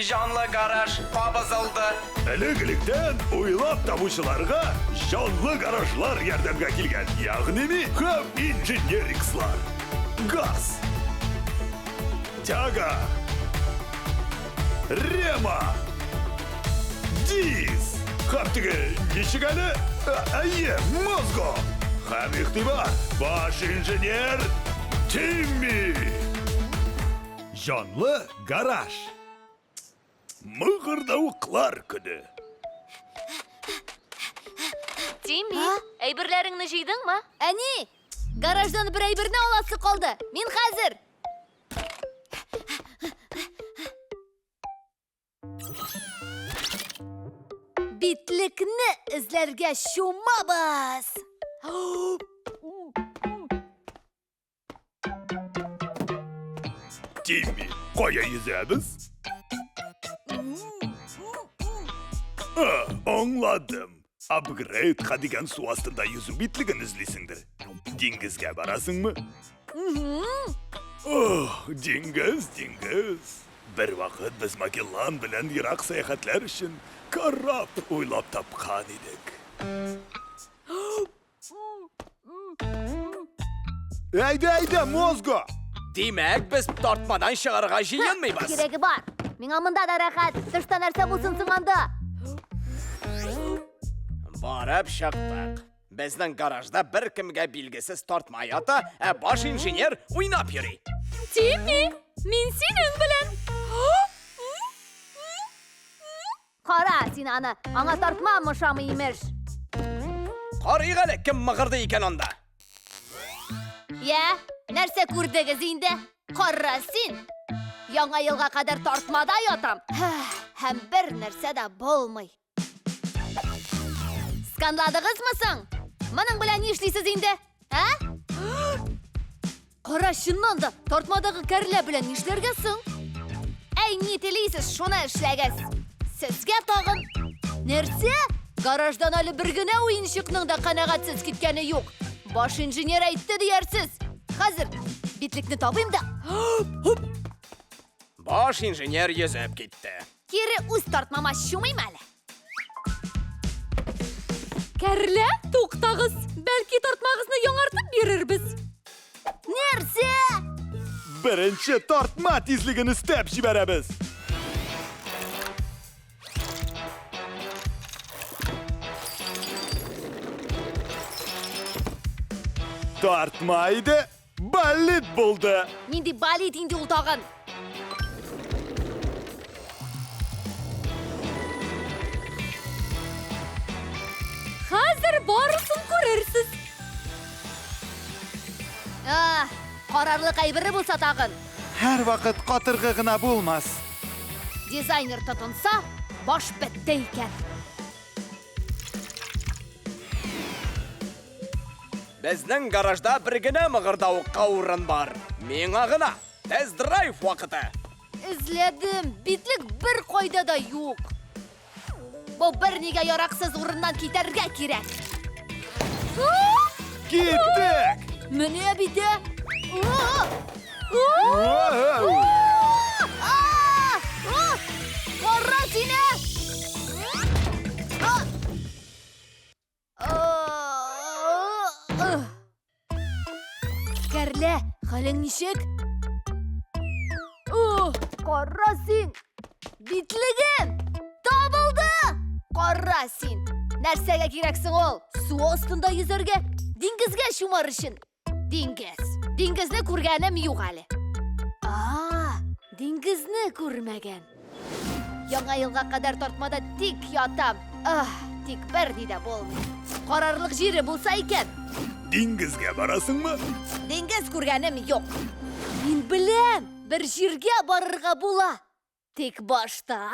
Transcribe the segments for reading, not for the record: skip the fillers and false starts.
Җанлы гараж кабызылды. Элек-электән уйлап табучыларга җанлы гаражлар ярдәмгә килгән, ягъни ми һәм инженерикслар. Газ. Тяга. Рема. Диз. Һәм теге ничек әле? Әйе, мозго. Һәм игътибар, баш инженер Тимми. Җанлы гараж. Мыгырдавыклар көне. Тимми, әйберләреңне җыйдыңмы? Әни, гараждан бер әйберне аласы калды. Мин хәзер. Битлекне эзләргә чумабыз. Тимми, кая йөзәбез? А, аңладым. Апгрейдка дигән су астында йөзү битлеген эзлисеңдер. Диңгезгә барасыңмы? Ох, диңгез, диңгез. Бер вакыт без Магеллан белән ерак сәяхәтләр өчен кораб уйлап тапкан идек. Әйдә, әйдә, мозго! Димәк, без тартмадан чыгарга җыенмыйбыз. Кирәге бар. Миңа монда да рәхәт. Тышта нәрсә булсын соң анда? Барып чыктык. Безнең гаражда беркемгә билгесез тартма ята, ә баш инженер уйнап йөри. Тимми, мин синең белән. Кара син аны, аңа тартма ошамый имеш. Карыйк әле, кем мыгырдый икән анда. Я, нәрсә күрдегез инде? Кара син! Яңа елга кадәр тартмада ятам. Һәм бер нәрсә дә булмый. Сканладыгызмы соң? Моның белән нишлисез инде? Ә? Кара, чыннан да, тартмадагы кәрлә белән нишләргә соң? Әй, ни телисез, шуны эшләгез. Сезгә тагын... Нәрсә? Гараждан әле бер генә уенчыкның да канәгатьсез киткәне юк. Баш инженер әйтте диярсез. Хәзер битлекне табыйм да. Хоп! Баш инженер йөзеп китте. Кире үз тартмама чумыйм әле. Кәрлә, туктагыз! Бәлки тартмагызны яңартып бирербез. Нәрсә? Беренче тартма тизлеген өстәп җибәрәбез. Тартма иде, болид булды. Нинди болид инде ул тагын? Хәзер барысын күрерсез. А, карарлык әйбере булса тагын. Һәрвакыт катыргы гына булмас. Дизайнер тотынса, баш бетте икән. Безнең гаражда бер генә мыгырдавыкка урын бар. Миңа гына. Тест-драйв вакыты. Эзләдем, битлек бер кайда да юк. Бу бер нигә яраксыз урыннан китәргә кирәк. Киттек! Менә бит ә. Кара сине! Кәрлә, хәлең ничек? О, кара син! Битлегем! Табылды! Кара син! Нәрсәгә кирәксең ул? Су астында йөзәргә, диңгезгә чумар өчен. Диңгез. Диңгезне күргәнем юк әле. А, диңгезне күрмәгән. Яңа елга кадәр тартмада тик ятам. Ах, тик бер ни дә булмый. Карарлык җире булса икән. Диңгезгә барасыңмы? Диңгез күргәнем юк. Мин беләм, бер җиргә барырга була. Тик башта...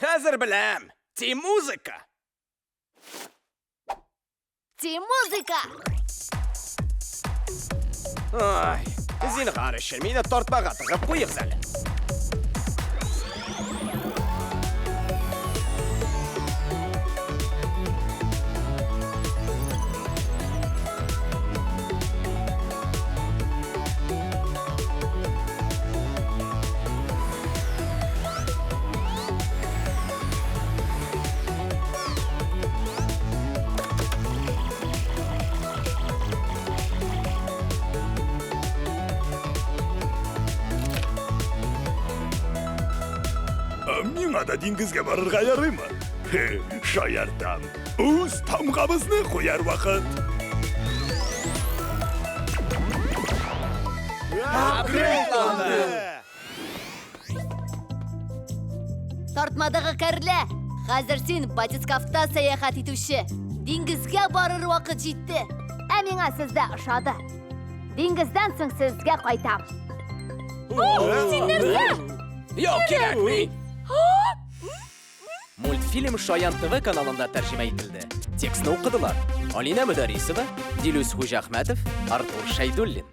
Хәзер беләм. Ти-музыка. Ти-музыка! Ай, зинһар өчен мине тартмага тыгып куегыз әле. Миңа да диңгезгә барырга ярыймы? Хе, шаяртам. Үз тамгабызны куяр вакыт. Апгрейдланды! Тартмадагы кәрлә! Хәзер син батискафта сәяхәт итүче. Диңгезгә барыр вакыт җитте. Ә миңа сездә ошады. Диңгездән соң сезгә кайтам. Син нәрсә? Юк, кирәкми. Мультфильм Шаян ТВ каналында тәрҗемә ителде. Текстны укыдылар Алинә Мөдәрисова, Дилүс Хуҗахмәтов, Артур Шәйдуллин.